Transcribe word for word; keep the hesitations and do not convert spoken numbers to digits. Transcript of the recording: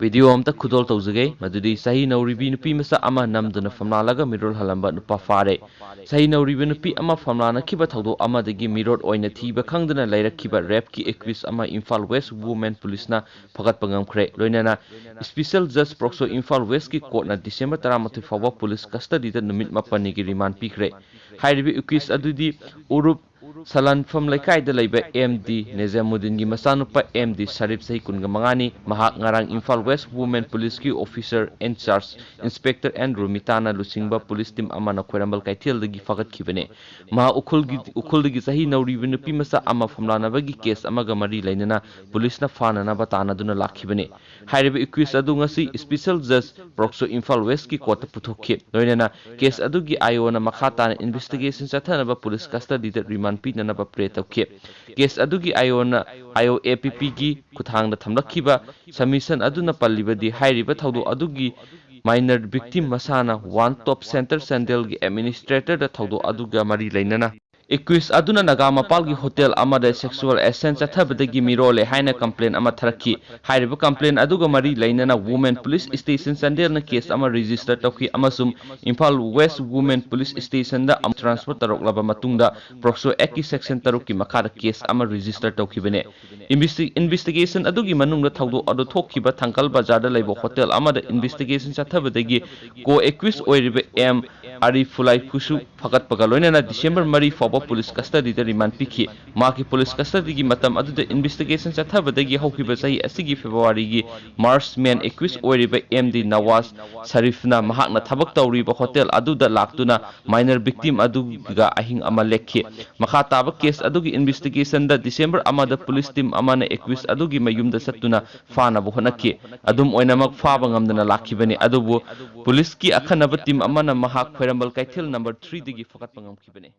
Video ꯑꯝꯇ ꯈꯨꯗꯣꯜ ꯇꯧꯖꯒꯦ, ꯃꯗꯨꯗꯤ ꯆꯍꯤ ꯅꯧꯔꯤꯕꯤ ꯅꯨꯄꯤ ꯃꯆꯥ ꯑꯃ ꯅꯝꯗꯨꯅ ꯐꯝꯂꯥꯜꯂꯒ ꯃꯤꯔꯣꯜ ꯍꯜꯂꯝꯕ ꯅꯨꯄꯥ ꯐꯥꯔꯦ꯫ ꯆꯍꯤ ꯅꯧꯔꯤꯕ ꯅꯨꯄꯤ ꯑꯃ ꯐꯝꯂꯥꯟꯅꯈꯤꯕ ꯊꯧꯗꯣꯛ ꯑꯃꯗꯒꯤ ꯃꯤꯔꯣꯠ ꯑꯣꯏꯅ ꯊꯤꯕ ꯈꯪꯗꯅ ꯂꯩꯔꯛꯈꯤꯕ ꯔꯦꯞꯀꯤ ꯑꯦꯀ꯭ꯌꯨꯁ ꯑꯃ ꯏꯝꯐꯥꯜ ꯋꯦꯁ ꯋꯨꯃꯦꯟ ꯄꯨꯂꯤꯁꯅ ꯐꯒꯠꯄ ꯉꯝꯈ꯭ꯔꯦ꯫ ꯂꯣꯏꯅꯅ ꯏꯁꯄꯤꯁꯦꯜ ꯖꯖ ꯄ꯭ꯔꯣꯛꯁꯣ ꯏꯝꯐꯥꯜ ꯋꯦꯁꯀꯤ ꯀꯣꯔꯠꯅ ꯗꯤꯁꯦꯝꯕꯔ ꯇꯔꯥꯃꯥꯊꯣꯏ ꯐꯥꯎꯕ ꯄꯨꯂꯤꯁ ꯀꯁꯇꯗꯤꯗ ꯅꯨꯃꯤꯠ ꯃꯥꯄꯟꯅꯤꯒꯤ ꯔꯤꯃꯥꯟ ꯄꯤꯈ꯭ꯔꯦ꯫ ꯍꯥꯏꯔꯤꯕ ꯑꯦꯀ꯭ꯌꯨꯁ ꯑꯗꯨꯗꯤ ꯎꯔꯨꯞ ꯁꯂꯥꯟꯐꯝ ꯂꯩꯀꯥꯏꯗ ꯂꯩꯕ ꯑꯦꯝ ꯗꯤ ꯅꯤꯖꯥꯃꯨꯗꯤꯟꯒꯤ ꯃꯆꯥꯅꯨꯄꯥ ꯑꯦꯝ ꯗꯤ ꯁꯔꯤꯐ, ꯆꯍꯤ ꯀꯨꯟꯒ ꯃꯉꯥꯅꯤ꯫ ꯃꯍꯥꯛ ꯉꯔꯥꯡ ꯏꯝꯐꯥꯜ ꯋꯦꯁ ꯋꯨꯃꯦꯟ ꯄꯨꯂꯤꯁꯀꯤ ꯑꯣꯐꯤꯁꯔ ꯏꯟꯆꯥꯔꯖ ꯏꯟꯁꯄꯦꯛꯇꯔ ꯑꯦꯟ ꯔꯣꯃꯤꯇꯥꯅ ꯂꯨꯆꯤꯡꯕ ꯄꯨꯂꯤꯁ ꯇꯤꯝ ꯑꯃꯅ ꯈ꯭ꯋꯥꯏꯔꯝꯕꯟ ꯀꯩꯊꯦꯜꯗꯒꯤ ꯐꯒꯠꯈꯤꯕꯅꯤ꯫ ꯃꯍꯥꯛ ꯎꯈ꯭ꯔꯨꯜꯒꯤ, ꯎꯈ꯭ꯔꯨꯜꯗꯒꯤ ꯆꯍꯤ ꯅꯧꯔꯤꯕ ꯅꯨꯄꯤ ꯃꯆꯥ ꯑꯃ ꯐꯝꯂꯥꯟꯅꯕꯒꯤ ꯀꯦꯁ ꯑꯃꯒ ꯃꯔꯤ ꯂꯩꯅꯅ ꯄꯨꯂꯤꯁꯅ ꯐꯥꯅꯅꯕ ꯇꯥꯟꯅꯗꯨꯅ ꯂꯥꯛꯈꯤꯕꯅꯤ꯫ ꯍꯥꯏꯔꯤꯕ ꯑꯦꯀ꯭ꯌꯨꯁ ꯑꯗꯨ ꯉꯁꯤ ꯏꯁꯄꯤꯁꯦꯜ ꯖꯖ ꯄ꯭ꯔꯣꯛꯁꯣ ꯏꯝꯐꯥꯜ ꯋꯦꯁꯀꯤ ꯀꯣꯔꯠꯇ ꯄꯨꯊꯣꯛꯈꯤ꯫ ꯂꯣꯏꯅꯅ ꯀꯦꯁ ꯑꯗꯨꯒꯤ ꯑꯥꯏ ꯑꯣꯅ ꯃꯈꯥ ꯇꯥꯅ ꯏꯟꯚꯦꯁꯇꯤꯒꯦꯁꯟ ꯆꯠꯊꯅꯕ ꯄꯨꯂꯤꯁ ꯀꯁꯇꯗꯤꯗ ꯔꯤꯃꯥꯟ ꯄꯤꯅꯅꯕ ꯄ꯭ꯔꯦ ꯇꯧꯈꯤ꯫ ꯀꯦꯁ ꯑꯗꯨꯒꯤ ꯑꯥꯏ ꯑꯣꯅ, ꯑꯥꯏ ꯑꯣ ꯑꯦ ꯄꯤ ꯄꯤꯒꯤ ꯈꯨꯠꯊꯥꯡꯗ ꯊꯝꯂꯛꯈꯤꯕ ꯁꯕꯃꯤꯁꯟ ꯑꯗꯨꯅ ꯄꯜꯂꯤꯕꯗꯤ ꯍꯥꯏꯔꯤꯕ ꯊꯧꯗꯣꯛ ꯑꯗꯨꯒꯤ ꯃꯥꯏꯅꯔ ꯚꯤꯛꯇꯤꯝ ꯃꯁꯥꯅ ꯋꯥꯟ ꯇꯣꯞ ꯁꯦꯟꯇꯔ ꯆꯥꯟꯗꯦꯜꯒꯤ ꯑꯦꯗꯃꯤꯅꯤꯁꯇ꯭ꯔꯦꯇꯔꯗ ꯊꯧꯗꯣꯛ ꯑꯗꯨꯒ ꯃꯔꯤ ꯂꯩꯅꯅ ꯑꯦꯀ꯭ꯌꯨꯁ ꯑꯗꯨꯅ ꯅꯥꯒꯥ ꯃꯄꯥꯜꯒꯤ ꯍꯣꯇꯦꯜ ꯑꯃꯗ ꯁꯦꯛꯁꯨꯑꯦꯜ ꯑꯦꯁꯦꯟ ꯆꯠꯊꯕꯗꯒꯤ ꯃꯤꯔꯣꯜꯂꯦ ꯍꯥꯏꯅ ꯀꯝꯄ꯭ꯂꯦꯟ ꯑꯃ ꯊꯥꯔꯛꯈꯤ꯫ ꯍꯥꯏꯔꯤꯕ ꯀꯝꯄ꯭ꯂꯦꯟ ꯑꯗꯨꯒ ꯃꯔꯤ ꯂꯩꯅꯅ ꯋꯨꯃꯦꯟ ꯄꯨꯂꯤꯁ ꯁ꯭ꯇꯦꯁꯟ ꯆꯥꯟꯗꯦꯜꯅ ꯀꯦꯁ ꯑꯃ ꯔꯦꯖꯤꯁꯇꯔ ꯇꯧꯈꯤ ꯑꯃꯁꯨꯡ ꯏꯝꯐꯥꯜ ꯋꯦꯁ ꯋꯨꯃꯦꯟ ꯄꯨꯂꯤꯁ ꯁ꯭ꯇꯦꯁꯟꯗ ꯑꯃꯨꯛ ꯇ꯭ꯔꯥꯟꯁꯐꯔ ꯇꯧꯔꯛꯂꯕ ꯃꯇꯨꯡꯗ ꯄ꯭ꯔꯣꯛꯁꯣ ꯑꯦꯛꯀꯤ ꯁꯦꯛꯁꯟ ꯇꯔꯨꯛꯀꯤ ꯃꯈꯥꯗ ꯀꯦꯁ ꯑꯃ ꯔꯦꯖꯤꯁꯇꯔ ꯇꯧꯈꯤꯕꯅꯤ꯫ ꯏꯟꯚꯦꯁꯇꯤ-, ꯏꯟꯚꯦꯁꯇꯤꯒꯦꯁꯟ ꯑꯗꯨꯒꯤ ꯃꯅꯨꯡꯗ ꯊꯧꯗꯣꯛ ꯑꯗꯨ ꯊꯣꯛꯈꯤꯕ ꯊꯪꯒꯜ ꯕꯖꯥꯔꯗ ꯂꯩꯕ ꯍꯣꯇꯦꯜ ꯑꯃꯗ ꯏꯟꯚꯦꯁꯇꯤꯒꯦꯁꯟ ꯆꯠꯊꯕꯗꯒꯤ ꯀꯣ ꯑꯦꯀ꯭ꯌꯨꯁ ꯑꯣꯏꯔꯤꯕ ꯑꯦꯝ ꯑꯥꯔꯤꯐꯨꯂꯥꯏꯐꯨꯁꯨ ꯐꯒꯠꯄꯒ ꯂꯣꯏꯅꯅ ꯗꯤꯁꯦꯝꯕꯔ ꯃꯔꯤ ꯐꯥꯎꯕ ꯄꯨꯂꯤꯁ ꯀꯁꯇꯗꯤꯗ ꯔꯤꯃꯥꯟ ꯄꯤꯈꯤ꯫ ꯃꯍꯥꯛꯀꯤ ꯄꯨꯂꯤꯁ ꯀꯁꯇꯗꯤꯒꯤ ꯃꯇꯝ ꯑꯗꯨꯗ ꯏꯟꯚꯦꯁꯇꯤꯒꯦꯁꯟ ꯆꯠꯊꯕꯗꯒꯤ ꯍꯧꯈꯤꯕ ꯆꯍꯤ ꯑꯁꯤꯒꯤ ꯐꯦꯕ꯭ꯔꯨꯋꯥꯔꯤꯒꯤ ꯃꯥꯔꯆ ꯃꯦꯟ ꯑꯦꯀ꯭ꯌꯨꯁ ꯑꯣꯏꯔꯤꯕ ꯑꯦꯝ ꯗꯤ ꯅꯋꯥꯖ ꯁꯔꯤꯐꯅ ꯃꯍꯥꯛꯅ ꯊꯕꯛ ꯇꯧꯔꯤꯕ ꯍꯣꯇꯦꯜ ꯑꯗꯨꯗ ꯂꯥꯛꯇꯨꯅ ꯃꯥꯏꯅꯔ ꯚꯤꯛꯇꯤꯝ ꯑꯗꯨꯒ ꯑꯍꯤꯡ ꯑꯃ ꯂꯦꯛꯈꯤ꯫ ꯃꯈꯥ ꯇꯥꯕ ꯀꯦꯁ ꯑꯗꯨꯒꯤ ꯏꯟꯚꯦꯁꯇꯤꯒꯦꯁꯟꯗ ꯗꯤꯁꯦꯝꯕꯔ ꯑꯃꯗ ꯄꯨꯂꯤꯁ ꯇꯤꯝ ꯑꯃꯅ ꯑꯦꯀ꯭ꯌꯨꯁ ꯑꯗꯨꯒꯤ ꯃꯌꯨꯝꯗ ꯆꯠꯇꯨꯅ ꯐꯥꯅꯕ ꯍꯣꯠꯅꯈꯤ꯫ ꯑꯗꯨꯝ ꯑꯣꯏꯅꯃꯛ ꯐꯥꯕ ꯉꯝꯗꯅ ꯂꯥꯛꯈꯤꯕꯅꯤ, ꯑꯗꯨꯕꯨ ꯄꯨꯂꯤꯁꯀꯤ ꯑꯈꯟꯅꯕ ꯇꯤꯝ ꯑꯃꯅ ꯃꯍꯥꯛ ꯈ꯭ꯋꯥꯏꯔꯝꯕꯟ ꯀꯩꯊꯦꯜ ꯅꯝꯕꯔ ꯊ꯭ꯔꯤꯗꯒꯤ ꯐꯒꯠꯄ ꯉꯝꯈꯤꯕꯅꯤ꯫